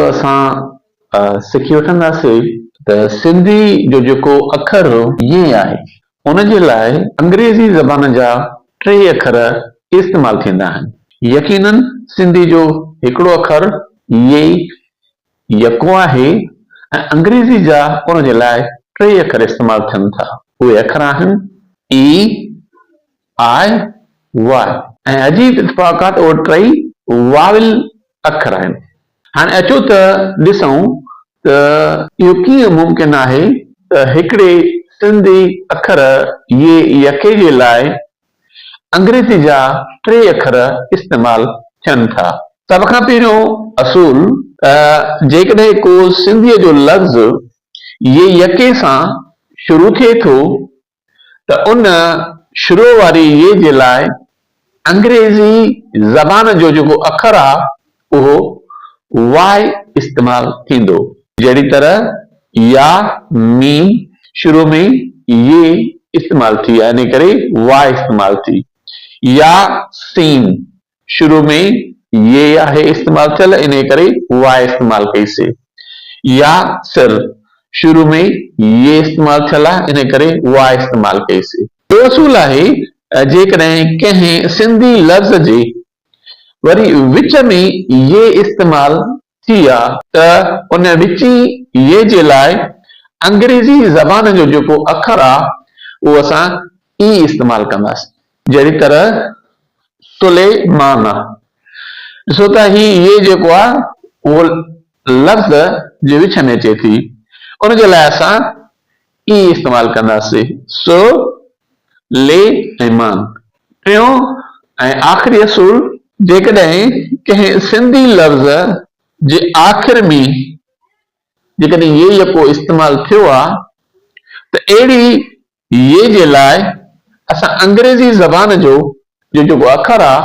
اسان سکي وٺنداسين ته سنڌي جو جيڪو اکر ي آهي ان جي لاء انگريزي زبان جا ٽي اکر استعمال ٿيندا آهن. يقينن سنڌي جو هڪڙو اکر ي يڪو آهي ۽ انگريزي جا ان جي لاء ٽي اکر استعمال ٿين ٿا. اهي اکر آهن، اي، آء، واء. ۽ عجيب اتفاق آهي ته اهي ٽئي واول اکر آهن. هاڻي اچو ته ڏسون ته اهو ڪيئن ممڪن آهي ته هڪڙي سنڌي اکر ي يڪي جي لاء انگريزي جا ٽي اکر استعمال ٿين ٿا. سڀ کان پهريون اصول ته جيڪڏهن ڪو سنڌيء جو لفظ ي يڪي سان شروع ٿئي ٿو ته ان شروع واري ي جي لاء انگريزي زبان جو جيڪو اکر آ اهو Y استعمال ٿيندو. جهڙي طرح يا، ميم، شروع ۾ ي استعمال ٿي آهي انهي ڪري Y استعمال ٿي. يا، سين، شروع ۾ ي آهي استعمال ٿيل انهي ڪري Y استعمال ڪئي سي. يا، سر، شروع ۾ ي استعمال ٿيل آهي انهي ڪري Y استعمال ڪئي سي. ٻيو اصول آهي جيڪڏهن ڪنهن سنڌي لفظ جي وري وچ ۾ ي استعمال ٿي آ ته ان وچين ي جي لاء انگريزي زبان جو جيڪو اکر آ اهو اسان اي استعمال ڪنداسين. جهڙي طرح سليمان آ. ڏسو ته هي ي جيڪو آ اهو لفظ جي وچ ۾ اچي ٿي ان جي لاء اسان اي استعمال ڪنداسين. سو لي ۽ مان. ٽيون ۽ آخري اصول، جيڪڏهن ڪنهن سنڌي لفظ جي آخر ۾ جيڪڏهن ي يڪو استعمال ٿيو آ ته اهڙي ي جي لاء اسان انگريزي زبان جو جو جيڪو اکر آ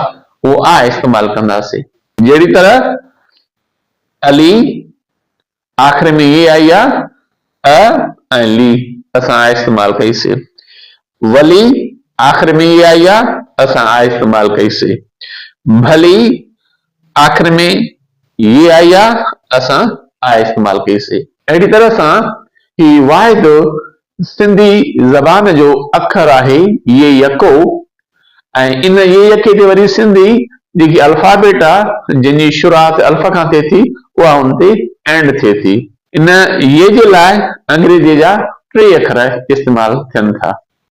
اهو آ استعمال ڪنداسين. جهڙي طرح علي آخر ۾ ي آئي آ، ا ۽ لي اسان آ استعمال ڪئي سي. ولي آخر ۾ ي آئي آ، اسان آ استعمال ڪئي سي. ڀلي آخر ۾ ي آئي آ، اسان آ استعمال ڪئي سي. اهڙي طرح سان هي واحد سنڌي زبان جو اکر آهي ي يڪو ۽ ان ي يڪي تي وري سنڌي جيڪي الفابيٽ آ جنهن جي شروعات الف کان ٿئي ٿي اها ان تي اينڊ ٿئي ٿي. ان ي جي لاء انگريزيء جا ٽي اکر استعمال ٿين ٿا.